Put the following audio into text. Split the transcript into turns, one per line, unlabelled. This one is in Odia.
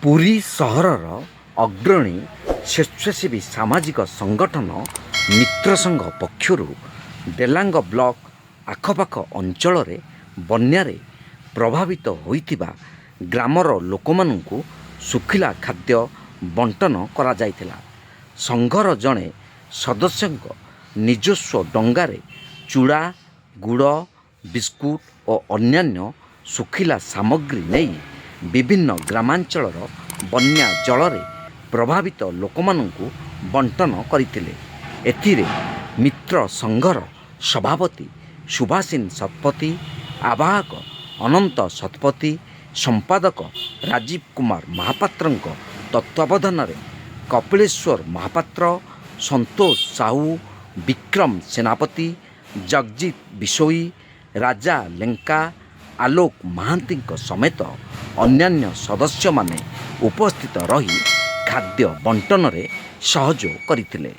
ପୁରୀ ସହରର ଅଗ୍ରଣୀ ସ୍ୱେଚ୍ଛାସେବୀ ସାମାଜିକ ସଂଗଠନ ମିତ୍ର ସଂଘ ପକ୍ଷରୁ ଡେଲାଙ୍ଗ ବ୍ଲକ ଆଖପାଖ ଅଞ୍ଚଳରେ ବନ୍ୟାରେ ପ୍ରଭାବିତ ହୋଇଥିବା ଗ୍ରାମର ଲୋକମାନଙ୍କୁ ଶୁଖିଲା ଖାଦ୍ୟ ବଣ୍ଟନ କରାଯାଇଥିଲା। ସଂଘର ଜଣେ ସଦସ୍ୟଙ୍କ ନିଜସ୍ୱ ଡଙ୍ଗାରେ ଚୁଡ଼ା, ଗୁଡ଼, ବିସ୍କୁଟ ଓ ଅନ୍ୟାନ୍ୟ ଶୁଖିଲା ସାମଗ୍ରୀ ନେଇ ବିଭିନ୍ନ ଗ୍ରାମାଞ୍ଚଳର ବନ୍ୟା ଜଳରେ ପ୍ରଭାବିତ ଲୋକମାନଙ୍କୁ ବଣ୍ଟନ କରିଥିଲେ। ଏଥିରେ ମିତ୍ର ସଂଘର ସଭାପତି ସୁଭାଷିନ ଶତପଥୀ, ଆବାହକ ଅନନ୍ତ ଶତପଥୀ, ସମ୍ପାଦକ ରାଜୀବ କୁମାର ମହାପାତ୍ରଙ୍କ ତତ୍ତ୍ୱାବଧାନରେ କପିଳେଶ୍ୱର ମହାପାତ୍ର, ସନ୍ତୋଷ ସାହୁ, ବିକ୍ରମ ସେନାପତି, ଜଗଜିତ ବିଶୋଇ, ରାଜା ଲେଙ୍କା, ଆଲୋକ ମହାନ୍ତିଙ୍କ ସମେତ ଅନ୍ୟାନ୍ୟ ସଦସ୍ୟମାନେ ଉପସ୍ଥିତ ରହି ଖାଦ୍ୟ ବଣ୍ଟନରେ ସହଯୋଗ କରିଥିଲେ।